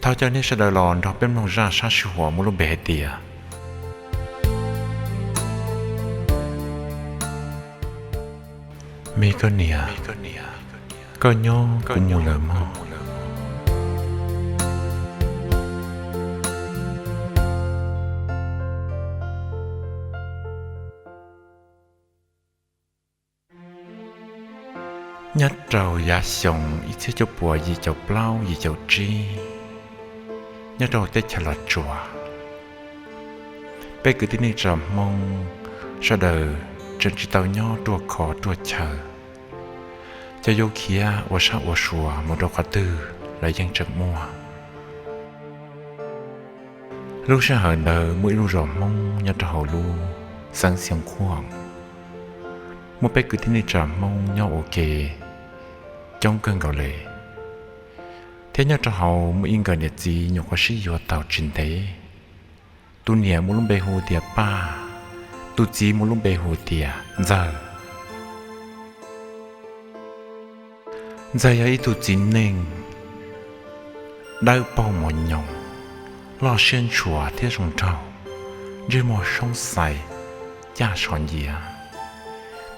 Thov caw nej sawv daws los nrog peb mloog zaj sab sij huam muaj lub npe hais tias Me koj niam, koj nyob kuv mus lawm mog. Nyob rau yav xyoo ib txhiab cuaj puas yim caum plaub yim caum tsib, nyob rau teb chaws Los Tsuas, peb kwv tij neej tsa Hmoob sawv daws tseem tsis tau nyob ruaj khov ruaj chaw, cov yuav khiav ua sab ua sua mus rau qhov twg los yeej tseem muaj. Lub sij hawm ntawd muaj ib lub zos Hmoob nyob rau hauv lub xeev Xeev Khuam, muaj peb kwv tij neej tsa Hmoob nyob ua ke coob kawg nkaus li, thiab nyob rau hauv muaj ib nkawm niam txiv nyuam qhuav sib yuav tau tsis ntev. Tus niam muaj lub npe hu tias Paj, tus txiv muaj lub npe hu tias Ntxawg. Ntxawg yog ib tug txiv neej dawb paug mos nyoos, loj siab ntshua thiab zoo nraug, ntsej muag soob xais, caj so nciav,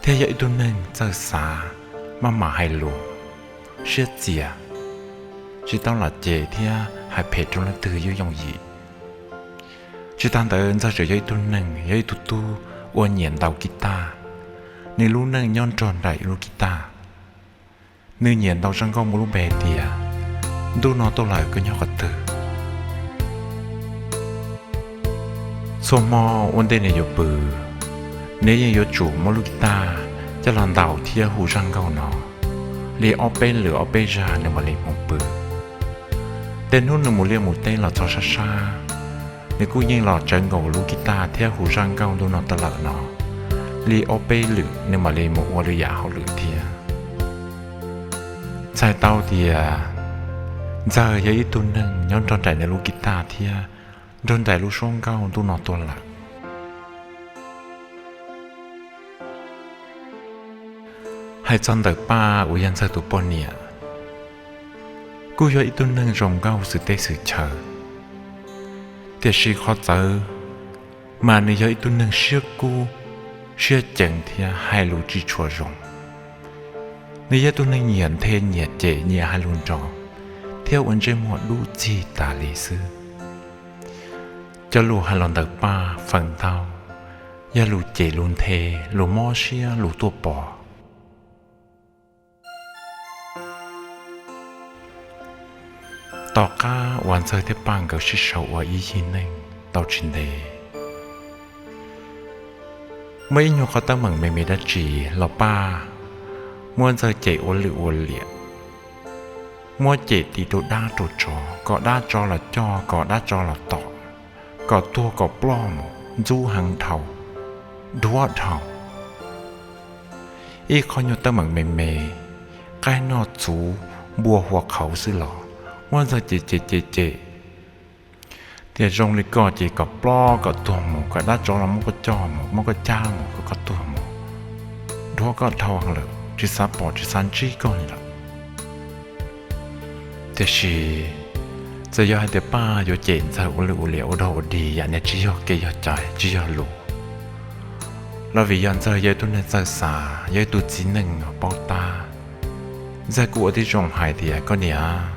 thiab yog ib tug neeg txawj xav, maj mam hais lus, siab txias, tsis tau lam cem thiab hais phem rau leej twg yooj yooj yim. Tsis tas ntawd Ntxawg tseem yog ib tug neeg, yog ib tug tub uas nyiam ntaus kiv taj, nws lub neej nyob nrog nraim lub kiv taj. Nws nyiam ntaus zaj nkauj muaj lub npe hais tias Ntuj no tuaj lawm koj nyob qhov twg. Txhua hmo ua ntej nws yuav pw, nws yeej yuav tsum muab lub kiv taj coj los ntaus thiab hu zaj nkauj no li ob peb lwm ob peb zag nws mam li mus pw. Tej hnub nws mus liaj mus teb los txog sab sab, nws kuj yeej los tsawv nkaus lub kiv taj thiab hu zaj nkauj Ntuj no tuaj lawm no li ob peb lwm nws mam li mus ua lwm yam hauj lwm thiab. Txhais tau tias Ntxawg yog ib tug neeg nyob nrog nraim nws lub kiv taj thiab nrog nraim lub suab nkauj Ntuj no tuaj lawm. Hais txog ntawm Paj uas yog Ntxawg tus poj niam, kuj yog ib tug neeg zoo nkauj xwm teb xwm chaw, tiam sis qhov txawv mas nws yog ib tug neeg siab kub, siab ceev thiab hais lus tsis tshua zoo. Nws yog ib tug neeg nyiam nthe nyiam cem nyiam hais lus nrov thiab ua ntsej muag dub txig tas li xwb. Cov lus hais los ntawm Paj feem ntau yog lus cem lus nthe, lus mob siab lus tuaj pov. Tom qab uas Ntxawg thiab Paj nkawd sib sau ua ib yig neeg tau tsis ntev, muaj ib nyuag qhov teeb meem me me dab tsi los Paj muab Ntxawg cem ua lwm ua liam, muab cem tis rau dab rau tsov, kom dab tsov los coj, kom dab tsov los tom, kom tuag kom ploj mus, ntxub heev dhau, dhuav dhau. Ib qho nyuag teeb meem me me, qaib noj txhuv, npua hua qhauv xwb los muab Ntxawg cem cem cem cem tias zoo li koj ces kom ploj kom tuag mus, kom dab tsov los muab koj coj mus, muab koj cab mus, kom koj tuag mus, dhuav koj dhau lawm, tsis xav pom tsis xav ntsib koj li lawm. Tiam sis txawm yog hais tias Paj yuav cem Ntxawg ua lwm ua liam ua dog ua dig yam niag tsis yog kev yog cai tsis yog lus los vim yog Ntxawg yog ib tug neeg txawj xav, yog ib tug txiv neej paub tab, Ntxawg kuj ua tib zoo hais tias, koj niam,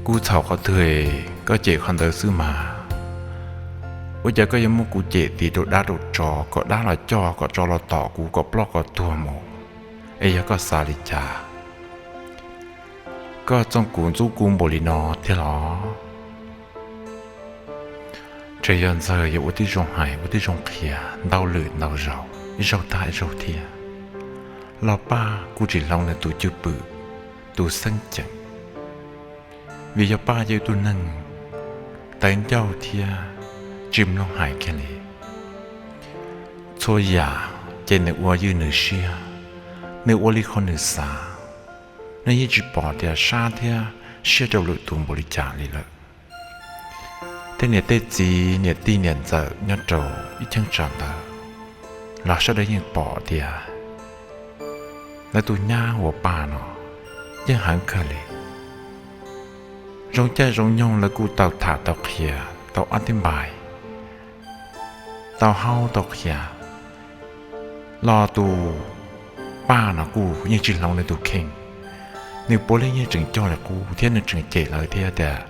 kuv txhaum qhov twg koj cem qhov ntawd xwb mas. Ua cas koj yuav muab kuv cem tis rau dab rau tsov, kom dab los coj, kom tsov los tom kuv, kom ploj kom tuag mus, es yog koj xav li cas? Koj txooj kuv ntxub kuv npaum li no thiab los? Tseem yog Ntxawg yuav ua tib zoo hais ua tib zoo qhia ntau lwm ntau zaus, ib zaug tag ib zaug thiab, los Paj kuj tsis hloov nws tus cwj pwm, tus xeeb ceem, vim yog Paj yog ib tug neeg tawv ncauj thiab tsis mloog hais kiag li. Txhua yam ces nws ua ywj nws siab, nws ua li qhov nws xav, nws yeej tsis pom tias sab thiab siab rau lwm tus npaum li cas li lawm. Tej niam tej txiv niam tij niam ntxawm nyob rau ib cheeb tsam ntawd los sawv daws yeej pom tias lawv tus nyab uas Paj no yeej heev kawg li. Zoo caij zoo nyoog lawv kuj tau tham tau qhia, tau ob tib npais, tau haub tau qhia, los tus Paj no kuj yeej tsis hloov nws tus kheej. Nws puav leej yeej tseem coj li qub thiab nws tseem cem lawv thiab tias,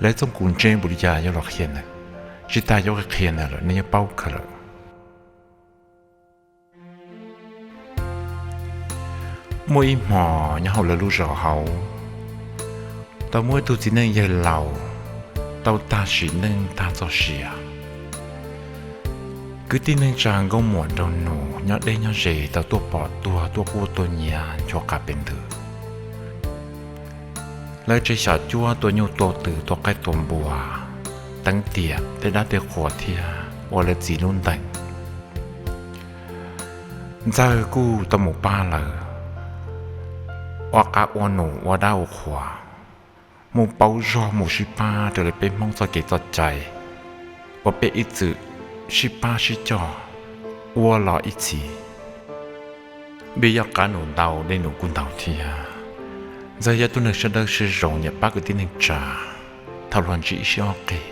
lawv txoj kev ntse npaum li cas yuav los qhia nws, tsis tas yuav qhia nws lawm, nws yeej paub kawg lawm. Muaj ib hmo nyob hauv lawv lub zos hauv, tau muaj ib tug txiv neej yawg laus tau tag sim neej tag txoj sia. Kwv tij neej tsa nkauj muam nraug nus nyob deb nyob ze tau tuaj pom tuag tuaj quaj tuaj nyiav nchuav qas pes ntws. Lawv tsev xyom cuab tua nyuj tua twm tua qaib tua npua, teev tiam tej dab tej qhuas thiab ua lawv txiv lub ntees. Ntxawg kuj tau mus pab lawv ua qav ua num ua dab ua qhuas, mus pauv zog mus sib pab raws li peb Hmoob txoj kev txoj cai uas peb ib txwm sib pab sib coj ua los ib txhis. Vim yog qav num ntau dej num kuj ntau thiab, Ntxawg yog tug neeg siab dawb siab zoo nyiam pab kwv tij neej tsa thaum luag ntsib ib sib ob qig.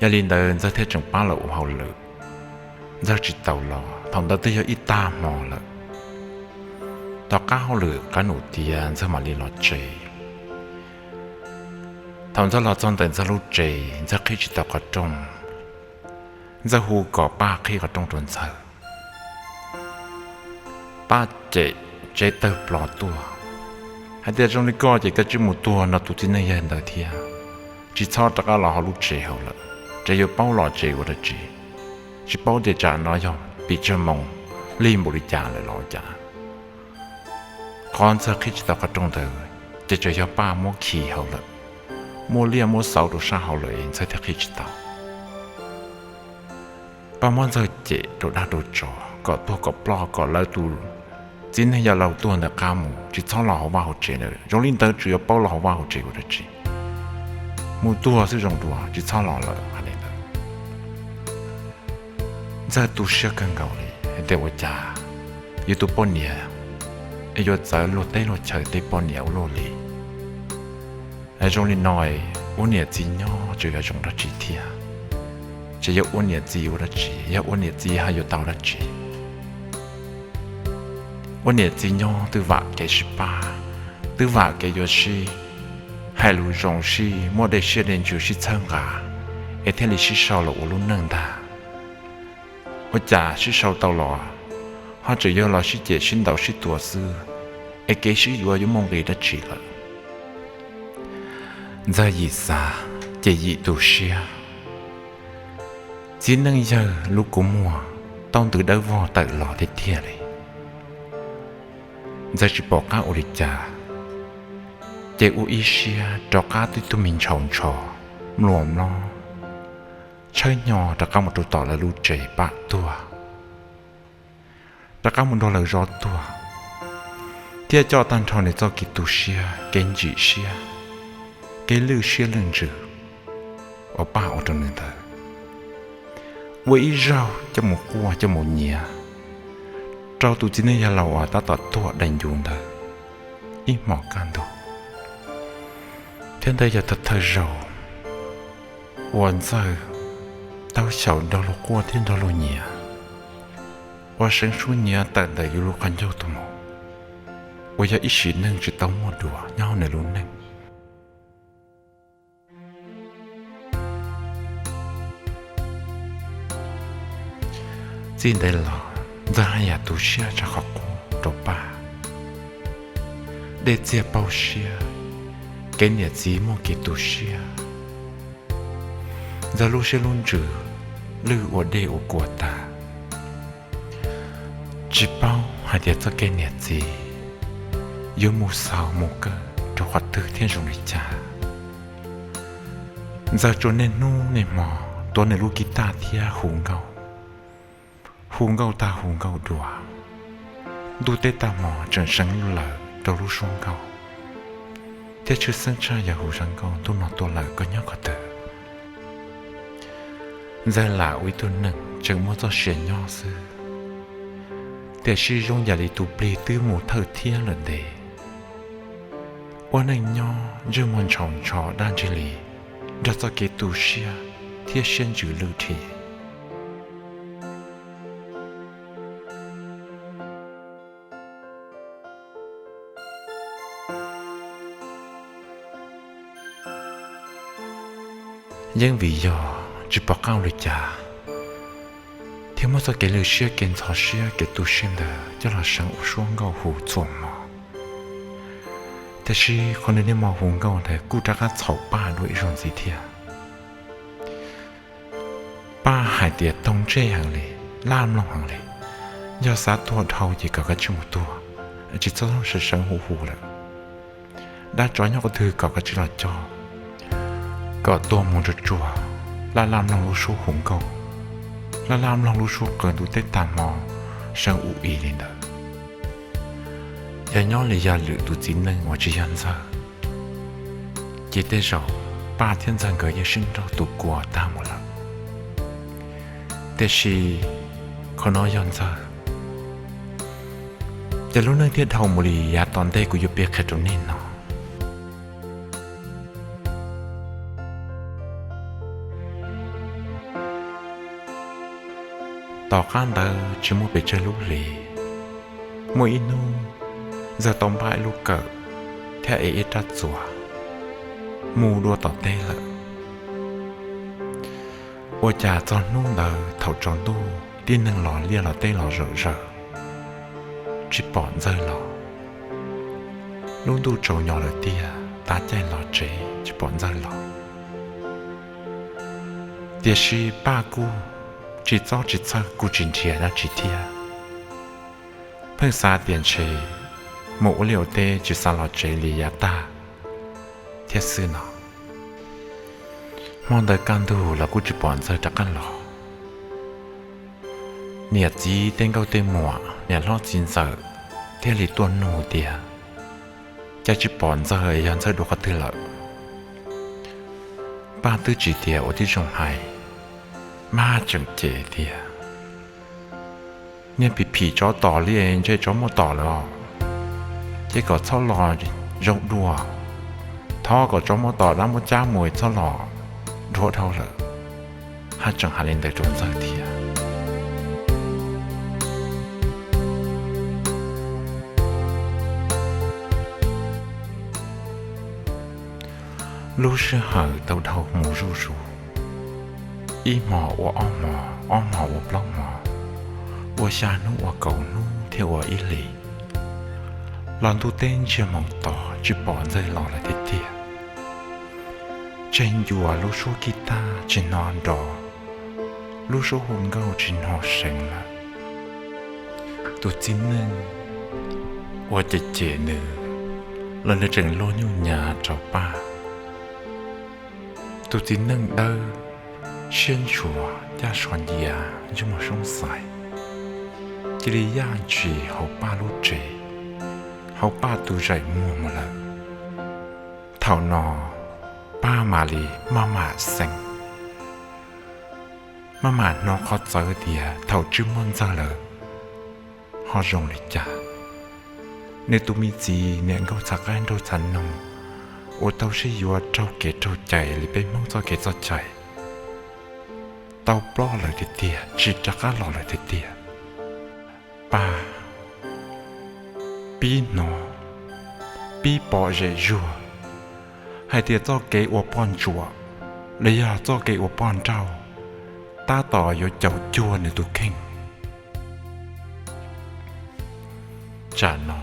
Yog li ntawd Ntxawg thiaj tseem pab lawv ua hauj lwm. Ntxawg tsis tau los thaum ntawd twb yog ib tag hmo lawm. Tom qab hauj lwm qav num tiav Ntxawg mam li los tsev. Thaum Ntxawg los txog ntawm Ntxawg lub tsev, Ntxawg qhib tsis tau qhov rooj. Ntxawg hu kom Paj qhib qhov rooj rau Ntxawg. Paj cem tsev tawg plo tuaj hais tias, zoo li koj ces koj tsis mus tuag no tus txiv neej yawg ntawd thiab, tsis txhob rov qab los hauv lub tsev hauv lawm, tseem yuav paub los tsev ua dab tsi, tsis paub tias tsam no yog pes tsawg moos lig npaum li cas lawm los cas. Qhov Ntxawg qhib tsis tau qhov rooj ntawd ces tseem yog Paj muab khi hauv lawm, muab liaj muab xauv rau sab hauv lawm es Ntxawg thiaj qhib tsis tau. Paj muab Ntxawg cem rau dag rau tsov kom tuag kom ploj kom lawv tus txiv neej yawg laus tuag ntawm qab mus, tsis txhob los hauv vaj hauv tsev lawm, zoo li ntawd tseem yuav paub los hauv vaj hauv tsev ua dab tsi, mus tuag xwb zoo dua tsis txhob los lawm hais li ntawd. Ntxawg tu siab kawg nkaus li hais tias ua cas yus tus poj niam es yuav txawv luag teb luag chaw tej poj niam ua luaj li. Zoo li no, ua niam txiv nyob tseem yog zoo dab tsi thiab? Tseem yog ua niam txiv ua dab tsi, yog ua niam txiv ho yuav tau dab tsi? Ua niam txiv nyob twb vam kev sib pab, twb vam kev yuav sib hais lus zoo sib muab dej siab dej ntsws sib txhawb nqa es thiaj li sib sau los ua lub neej ntag. Ua cas sib sau tau los ho tseem yog los sib cem sib ntaus sib tua xwb, es kev sib yuav yuav muaj nqis dab tsi lawm? Ntxawg yim xav ces yim tu siab. Txiv neej yawg lub kua muag tau ntws dawb vog tawm los tiag tiag li. Ntxawg tsis pom qab ua li cas, ces ua ib siab rov qab tib tug me ntshaus ntsho mluas mlob, tshawb hnyo rov qab mus rau tom lawv lub tsev pam tuag, rov qab mus nrog lawv zov tuag, thiab coj tag nrho nws txoj kev tu siab kev ntsim siab, kev lwj siab lwj ntsws uas Paj ua rau nws ntawd, ua ib zaug coj mus quaj coj mus nyiav rau tus txiv neej yawg laus uas tab tom tuag dai ncu ntawd ib hmos kaj ntug. Thiab ntawd yog thawj thawj zaug uas Ntxawg tau xyaum nrog luag quaj thiab nrog luag nyiav, uas seev suab nyiav tawm ntawm yus lub qhov ncauj tuaj mus, uas yog ib sim neej tsis tau muaj dua nyob hauv nws lub neej. Txij ntawd los Ntxawg haj yam tu siab tshaj qhov qub rau Paj. Dej txiag paug siab, kev niam txiv muaj kev tu siab. Ntxawg lub siab lub ntsws lwj ua dej ua kua tas, tsis paub hais tias txoj kev niam txiv yuav mus xaus mus kawg rau qhov twg thiab zoo li cas. Ntxawg tsuas niaj hnub niaj hmo tuav nws lub kiv taj thiab hu nkauj, hu nkauj tag hu nkauj dua. Ntuj teb tag hmo tseem seev lub lawm rau lub suab nkauj, thiab tshwj xeeb tshaj yog hu zaj nkauj ntuj no tuaj lawm koj nyob qhov twg. Ntxawg lam ua ib tug neeg tseem muaj txoj sia nyob xwb, tiam sis zoo yam li tus plig twb mus thawj thiab lawm ntev. Ua neej nyob ntsej muag ntshaus ntsho dab ntseg li, nrog txoj kev tu siab thiab siab ntsws lwj dhia. Yeej vim yog tsis pom qab ua li cas, thiaj muab txoj kev lwj siab kev ntxhov siab kev tu siab ntawd coj los seev ua suab nkauj hu txhua hmo. Tiam sis qhov nws niaj hmo hu nkauj ntawd kuj rov qab txhaum Paj dua ib zaug ntxiv thiab. Paj hais tias tau ntsej heev li, laj mloog heev li, yog xav tuag dhau ces kom kav tsij mus tuag, tsis txhob seev seev hu hu lawm. Dab tsov nyob qhov twg kom kav tsij los coj, kom tuag mus tsuag tsuag, laj laj mloog lub suab hu nkauj, laj laj mloog lub suab qw ntuj teb tag hmo, seev ua i li ntawd. Yog nyob li yog lwm tus txiv neej uas tsis yog Ntxawg, ces tej zaum Paj thiab Ntxawg nkawd yeej sib nrauj tu kua tag mus lawm. Tiam sis qhov no yog Ntxawg, ces lub neej thiaj dhau mus li yav tom ntej kuv yuav piav qhia rau nej no. Tom qab ntawd tsis muaj pes tsawg lub hlis, muaj ib hnub Ntxawg tau npaj ib lub kawm thiab ev ib rab txuas mus dua tom teb lawm. Ua cas txog hnub ntawd thaum tsaus ntuj tib neeg los liaj los teb los zom zaws, tsis pom Ntxawg los. Lub ntuj tsaus nyo lawm tiag, tav caij los tsev tsis pom Ntxawg los. Tiam sis Paj kuj tsis txob tsis txhawj kuj tsis nrhiav dab tsi thiab, pheej xav tias ntshe mus ua liaj ua teb tsis xav los tsev li yav tag thiab xwb no. Hmo ntawd kaj ntug los kuj tsis pom Ntxawg rov qab los. Niam txiv tej nkauj tej muam, niam hlob txiv ntxawm thiaj li tuaj nug tias, cas tsis pom Ntxawg, yog Ntxawg dua qhov twg lawm? Paj twb tsis tias ua tib zoo hais, mas tseem cem tias, niag phim phim tsov tom li ntshe tsov muab tom lawm os. Ces kom txhob los zoo dua, thov kom tsov muab tom dab muab cab mus, txhob los dhuav dhau lawm. Haj tseem hais li ntawd rau Ntxawg thiab. Lub sij hawm tau dhau mus zuj zus, ib hmo ua ob hmo, ob hmo ua plaub hmo, ua xya hnub ua kaum hnub thiab ua ib hlis, los ntuj teb ntsiag mus to tsis pom Ntxawg los lawm tiag tiag. Tseg ncua lub suab kij tag tsis hnov nrov, lub suab hu nkauj tsis hnov seev lawm. Tus txiv neej uas cem cem nws los nws tseem luag nyuj nyav rau Paj. Tus txiv neej dawb siab ntsuas caj so ncia ntsej muag soob xais, cia li yaj ntshis hauv Paj lub tsev, hauv Paj tus zaim muag mus lawm. Thaum no Paj mam li maj mam xeev, maj mam hnov qhov txawv tias thaum tsis muaj Ntxawg lawm ho zoo li cas. Nws tus me txiv niam nkauj txhav qaib nraug txhav noog uas tau sib yuav raug kev raug cai li peb Hmoob txoj kev txoj cai, tau ploj lawm tiag tiag, tsis rov qab los lawm tiag tiag. Paj pib hnov, pib pom zem zuag hais tias txoj kev ua poj ntsuam los yog txoj kev ua poj nrauj tab tom yuav caum cuag nws tus kheej. Tsam no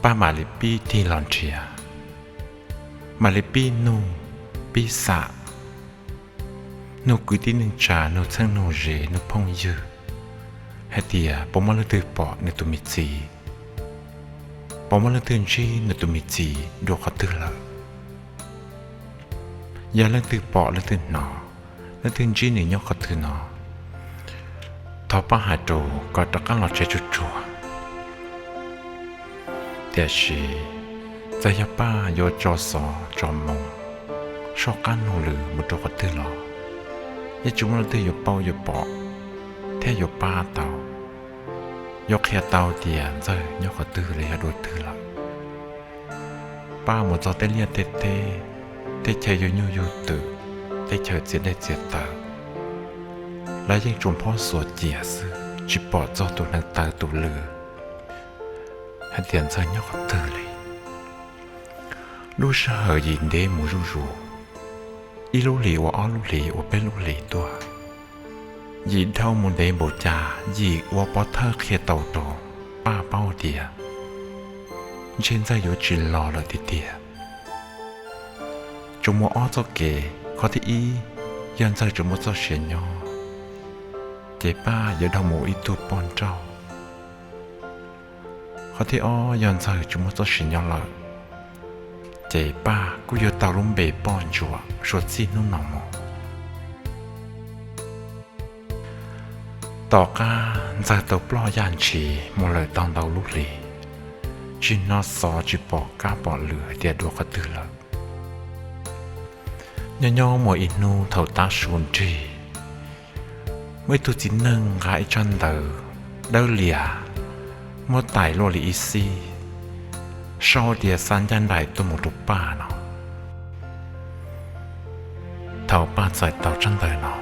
Paj mam li pib tig los nrhiav, mam li pib nug, pib xam, nug kwv tij neej tsa, nug txheeb nug ze, nug phooj ywg hais tias puas muaj leej twg pom nws tus me txiv, puas muaj leej twg ntsib nws tus me txiv dua qhov twg lawm. Yog leej twg pom leej twg hnov, leej twg ntsib nws nyob qhov twg no, thov Paj hais rau kom rov qab los tsev tsuag tsuag. Tiam sis txawm yog Paj yuav tso xov tso moo, soj qab nug lwm mus rau qhov twg los yeej tsis muaj leej twg yuav paub yuav pom thiab yuav pab tau, yuav qhia tau tias Ntxawg nyob qhov twg los yog dua twg lawm. Paj mus txog tej liaj tej teb, teb chaws yug nyuj yug twm, teb chaws txias dej txias taws, lawv yeej tsuas phob xuas cias xwb, tsis pom txog tus hneev taw tus lw hais tias Ntxawg nyob qhov twg li. Lub sij hawm yim ntev mus zuj zus, ib lub hlis ua ob lub hlis ua peb lub hlis tuaj, yim dhau mus ntev npaum cas yim ua pov thawj qhia tau rau Paj paub tias ntshe Ntxawg yuav tsis los lawm tiag tiag. Tsuas muaj ob txoj kev, qhov thib ib yog Ntxawg tsuas muaj txoj sia nyob, ces Paj yuav dhau mus ib tug poj nrauj. Qhov thib ob yog Ntxawg tsis muaj txoj sia nyob lawm, ces Paj kuj yuav tau lub npe poj ntsuam suav txij hnub no mus. Tom qab Ntxawg tau ploj yaj ntshis mus lawm tau ntau lub hlis, tsis hnov xov tsis pom kab pom lw hais tias dua qhov twg lawm. Nyob nyob muaj ib hnub thaum tav su nrig, muaj ib tug txiv neej nqa ib tsab ntawv dawb lias, muab tais luaj li ib xib, sau tias xa ncaj nraim tuaj mus rau Paj no. Thaum Paj txais tau tsab ntawv no,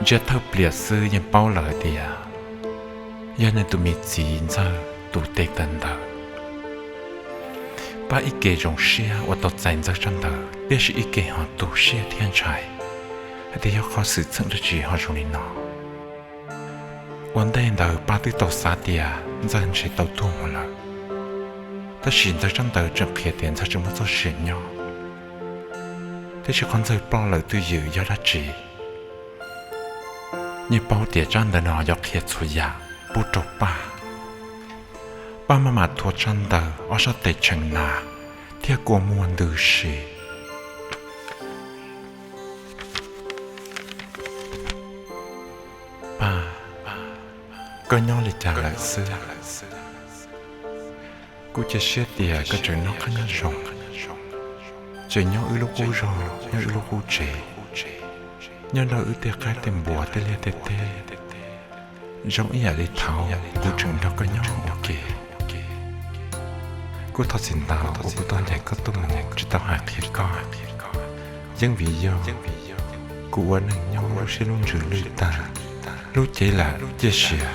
ntsia thawj pliam xwb yeej paub lawm hais tias yog nws tus me txiv Ntxawg tus tes taw ntawv. Paj ib ke zoo siab uas tau txais Ntxawg tsab ntawv, tiam sis ib ke ho tu siab thiab ntshai hais tias yog qhov xwm txheej dab tsi ho zoo li no. Ua ntej ntawd Paj twb tau xav tias Ntxawg ntshe tau tuag mus lawm, tab sis Ntxawg tsab ntawv tseem qhia tias Ntxawg tseem muaj txoj sia nyob, tiam sis qhov Ntxawg ploj lawm twj ywm yog dab tsi. Yeej paub tias tsab ntawv no yuav qhia txhua yam pub rau Paj. Paj maj mam thuav tsab ntawv ob sab tes tshee na thiab kua muag ntws si. Paj, koj nyob li cas lawm xwb? Kuv cia siab tias koj tseem noj qab nyob zoo, tseem nyob wb lub qub zos, nyob wb lub qub tsev, nyob nrog wb tej qaib tej npua tej liaj tej teb, zoo ib yam li thaud kuv tseem nrog koj nyob ua ke. Kuv thov txim ntau uas kuv tau ncaim koj tuaj mus tsis tau hais qhia koj. Yeej vim yog kuv ua neej nyob lub siab lub ntsws lwj tag, lub cev lam ciaj sia,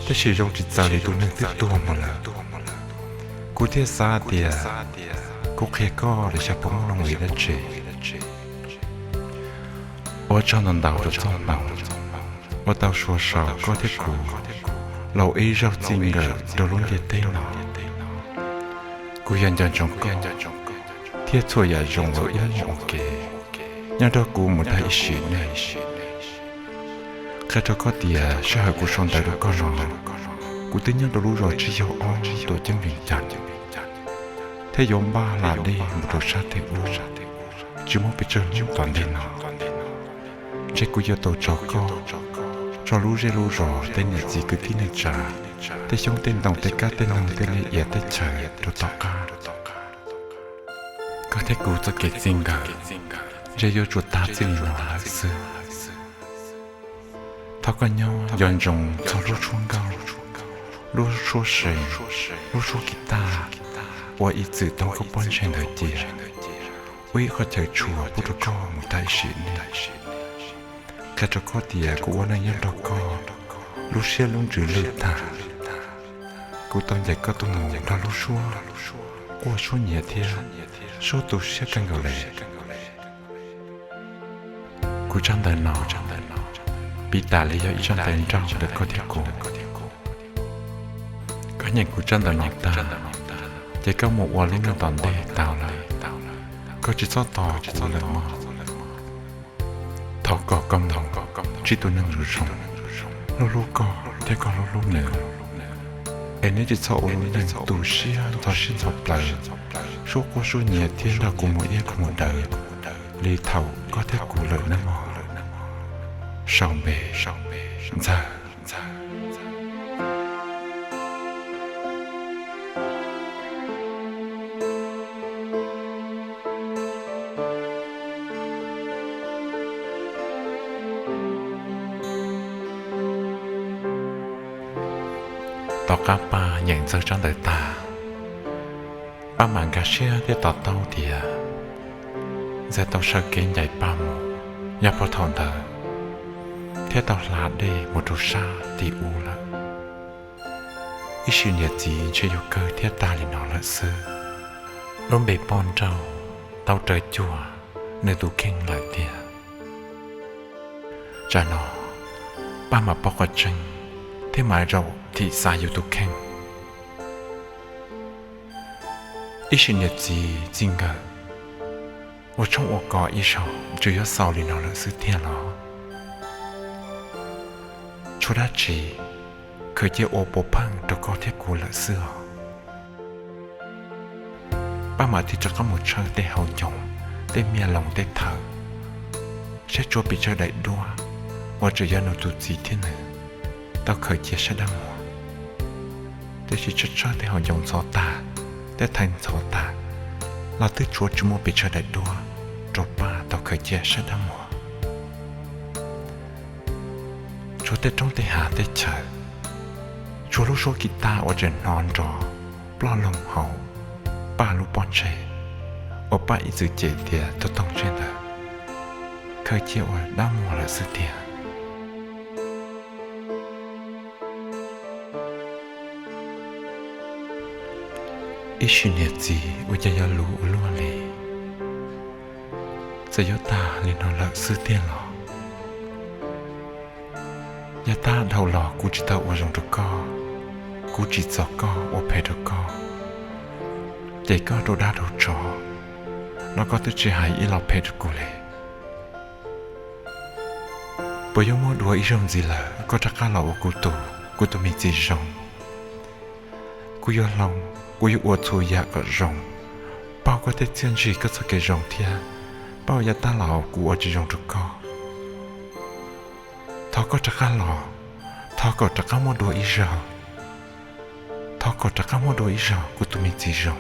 tab sis zoo tsis txawv li tus neeg twb tuag mus lawm. Kuv thiaj xav tias kuv qhia koj lwm xyov puas muaj nuj nqis dab tsi. Ua tsaug ntau ntau rau txoj hmoo uas tau suav saum koj thiab kuv laus ib zaug txij nkawm rau lub ntiaj teb no. Kuv yog nco ntsoov koj thiab txhua yam zoo uas wb muaj ua ke nyob nrog kuv mus tag ib sim neej. Qhia rau koj tias sij hawm kuv sau ntawv rau koj no, kuv twb nyob rau lub zos Tsib Yaug Ob, tuam ceeb Vees Cas, thiab yuav npaj hla dej mus rau sab teb ub, tsis muaj pes tsawg hnub tom ntej no, ntshe kuv yuav tau tso koj, tso lub zej lub zos, tej niam txiv kwv tij neej tsa, tej xyoob tej ntoo, tej kab tej noog, tej liaj ia teb chaws rau tom qab. Koj thiab kuv txoj kev txij nkawm ntshe yuav tsuas tag txij li no lawm xwb. Thov koj nyob nco ntsoov txog lub suab nkauj, lub suab seev, lub suab kis taj uas ib txwm tau koj pob ntseg ntawd cia ua ib qho chaw tshua pub rau koj mus tag ib sim neej. Qhia rau koj tias kuv ua neej nyob nrog koj, lub siab lub ntsws lwj tag. Kuv tau ncaim koj tuaj mus nrog lub suab quaj suab nyiav thiab suab tu siab kawg nkaus li. Kuv tsab ntawv no piv tas li yog ib tsab ntawv nrauj ntawm koj thiab kuv. Koj nyeem kuv tsab ntawv no tag, ces koj mus ua lub neej tom ntej tau lawm. Koj tsis txhob tos kuv lawm mog. Thov kom koj mus ntsib tus neeg zoo zoo, hlub hlub koj thiab koj hlub hlub nws, es neb tsis txhob ua lub neej tu siab ntxhov siab ntxhov plawv, suab quaj suab nyiav thiab nrog kuv mus iab mus daws li thaum koj thiab kuv lawm nawb mog. Sau npe, Ntxawg. Tom qab Paj nyeem Ntxawg tsab ntawv tag, Paj mam nkag siab thiab to taub tias Ntxawg tau sawv kev ncaim Paj mus, yog puag thaum ntawd thiaj tau hla dej mus rau sab tim ub lawm. Ib sim niam txiv ntshe yuav kawg thiab tag li no lawm xwb. Lub npe poj nrauj tau raws cuag nws tus kheej lawm tiag. Tsam no Paj mam paub qhov tseeb thiab mam zaum thim xav yus tus kheej. Ib sim niam txiv txij nkawm, ua tshoob ua kos ib zaug tsuas yuav xaus li no lawm xwb tiag los? Tshuav dab tsi, khaws cia ua puav pheej rau koj thiab kuv lawm xwb os. Paj mam thiaj rov qab mus tshawb tej hauv ncoo, tej mia loos tej thawv, saib tsuav pes tsawg daim duab uas tseem yog nws tus txiv thiab nws tau khaws cia sab dab muag. Tiam sis tshawb tshawb tej hauv ncoo ntxhov tag, tej thawv ntxhov tag, los twb tsuav tsis muaj pes tsawg daim duab rau Paj tau khaws cia sab dab muag. Tshuav tej roob tej hav teb chaws, tshuav lub suab kis tag uas tseem hnov nrov ploj loog hauv Paj lub pob ntseg uas Paj ib txwm cem tias tuag toog ntseg ntawd, khaws cia ua dab muag lawm xwb tiag. Ib sim niam txiv ua cas yuav luv ua luaj li, txawm yuav tag li no lawm xwb tiag los? Yav tag dhau los kuv tsis tau ua zoo rau koj, kuv tsim txom koj ua phem rau koj, cem koj rau dab rau tsov, los koj twb tsis hais ib los phem rau kuv li. Puas yuav muaj dua ib zaug ntxiv lawm koj rov qab los ua kuv tus, kuv tus me txiv zoo? Kuv yuav hloov, kuv yuav ua txhua yam kom zoo, pauj koj tej txiaj ntsig koj txoj kev zoo thiab pauj yav tag los kuv ua tsis zoo rau koj. Thov koj rov qab los, thov kom rov qab muaj dua ib zaug, thov kom rov qab muaj dua ib zaug kuv tus me txiv zoo.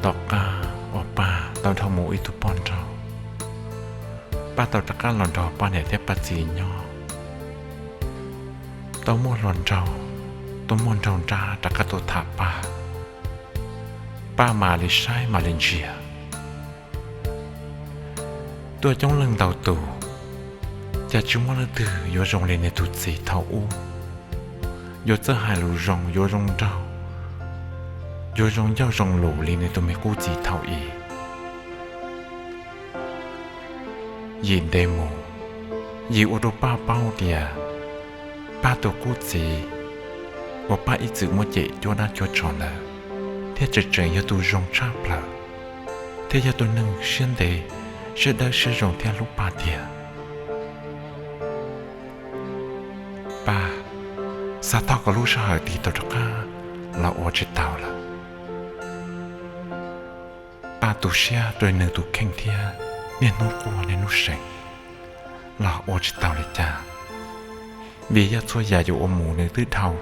Tom qab uas Paj tau dhau mus ib tug poj nrauj, Paj tau rov qab los nrog Paj niam thiab Paj txiv nyob. Tau muaj hluas nraug, tau muaj nraug nrab rov qab tuaj tham Paj. Paj mam li saib mam li ntsia, tuaj coob leej ntau tus, cas tsis muaj leej twg yuav zoo li nws tus txiv thaum ub, yuav txawj hais lus zoo, yuav zoo nraug, yuav zoo ncauj zoo lus li nws tus me qub txiv thaum i. Yim ntev mus, yim ua rau Paj paub tias Paj tus qub txiv uas Paj ib txwm muab cem cuab dab cuab tsov ntawd thiaj tseem tseem yog tus zoo tshaj plaws, thiab yog tus neeg siab ntev, siab dawb siab zoo thiab hlub Paj tiag. Paj, xav tog kom lub sij hawm tid tau rov qab los ua tsis tau lawm. Paj tu siab rau nws tus kheej thiab niaj hnub quaj niaj hnub seev los ua tsis tau li cas, vim yog txhua yam yuav ua mus nws twb dhau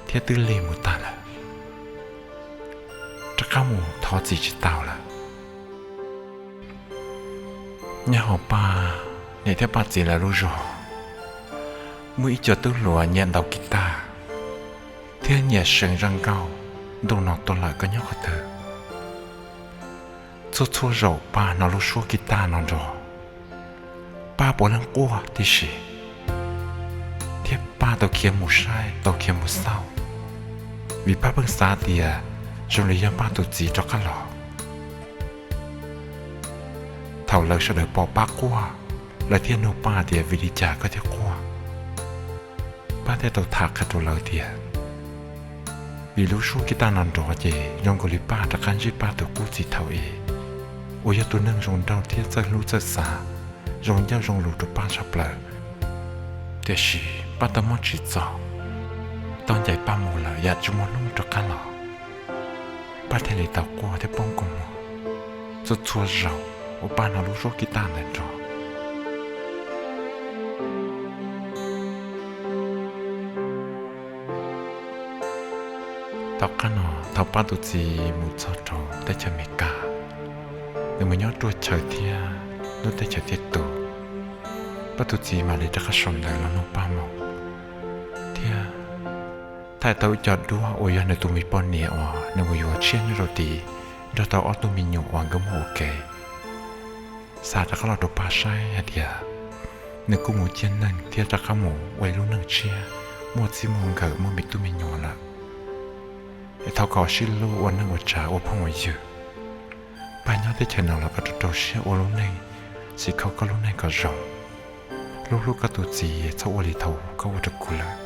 thiab twb lig mus tag lawm, rov qab mus thov txim tsis tau lawm. Nyob hauv Paj niam thiab Paj txiv lawv lub zos, muaj ib co tub hluas nyiam ntaus kiv tag thiab nyiam seev zaj nkauj ntuj no tuaj lawm koj nyob qhov twg. Txhua txhua zaus Paj hnov lub suab kiv tag no nrov, Paj puav leej quaj tib si, thiab Paj tau khiav mus saib, tau khiav mus xauj, vim Paj pheej xav tias zoo li yog Paj tus txiv rov qab los. Thaum lawv sawv daws pom Paj quaj, lawv thiaj nug Paj tias vim li cas koj thiaj quaj. Paj thiaj tau tham qhia rau lawv tias vim lub suab kiv tag no nrov ces zoo nkaus li Paj rov qab ntsib Paj tus qub txiv thaum i, uas yog tus neeg zoo nraug thiab txawj hlub txawj xav, zoo ncauj zoo lus rau Paj tshaj plaws. Tiam sis Paj tau muab tsim txom, tau ncaim Paj mus lawm yam tsis muaj hnub rov qab los. Paj thiaj li tau quaj thiab poob koob muag txhua txhua zaus uas Paj hnov lub suab kiv tag ntawd nrov. Tom qab no thaum Paj tus txiv mus txog rau teb chaws Amelikas, nws mus nyob ruaj chaw thiab lub teb chaws thiaj tus, Paj tus txiv mam li rov qab sau ntawv los nug Paj mus, thiab thaij tau ib co duab uas yog nws tus me poj niam uas nws mus yuav tshiab nyob rau tid, nrog tau ob tug me nyuam uas nkawd muaj ua ke. Xa rov qab los rau Paj saib hais tias nws kuj mus ciaj neeg thiab rov qab mus ua ib lub neej tshiab, muaj txij muaj nkawm, muaj me tub me nyuam lawm. Es thov kom sib hlub ua neej ua tsav ua phooj ua ywg. Paj nyob teb chaws no los koj rau rau siab ua lub neej, sim kho koj lub neej kom zoo. Hlub hlub koj tus txiv, txhob ua li thaum koj ua rau kuv lawm.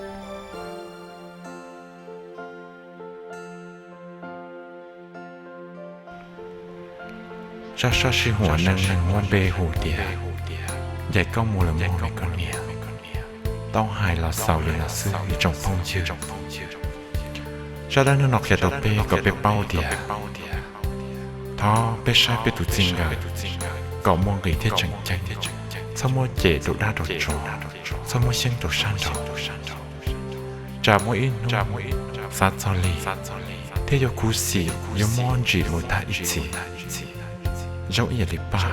Sab sab sij huam neej neeg muab npe hu tias ncaim koj mus lawm mog me koj niam. Tau hais los xaus li no xwb ib tsoom phooj ywg. Zaj dab neeg no qhia rau peb kom peb paub tias thov peb saib peb tus txij nkawm kom muaj nqis thiab tseem ceeb, txhob muab cem rau dab rau tsov, txhob muab xyeeb rau sab nraud. Tsam muaj ib hnub xav txog li thiab yuav khuv xim yuav mob ntsim mus tag ib txhis. Zoo ib yam li Paj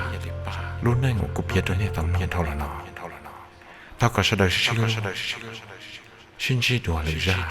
lub neej uas kuv piav rau nej tau mloog dhau los no. Thov kom sawv daws sib hlub, sib ntsib dua lwm zaj.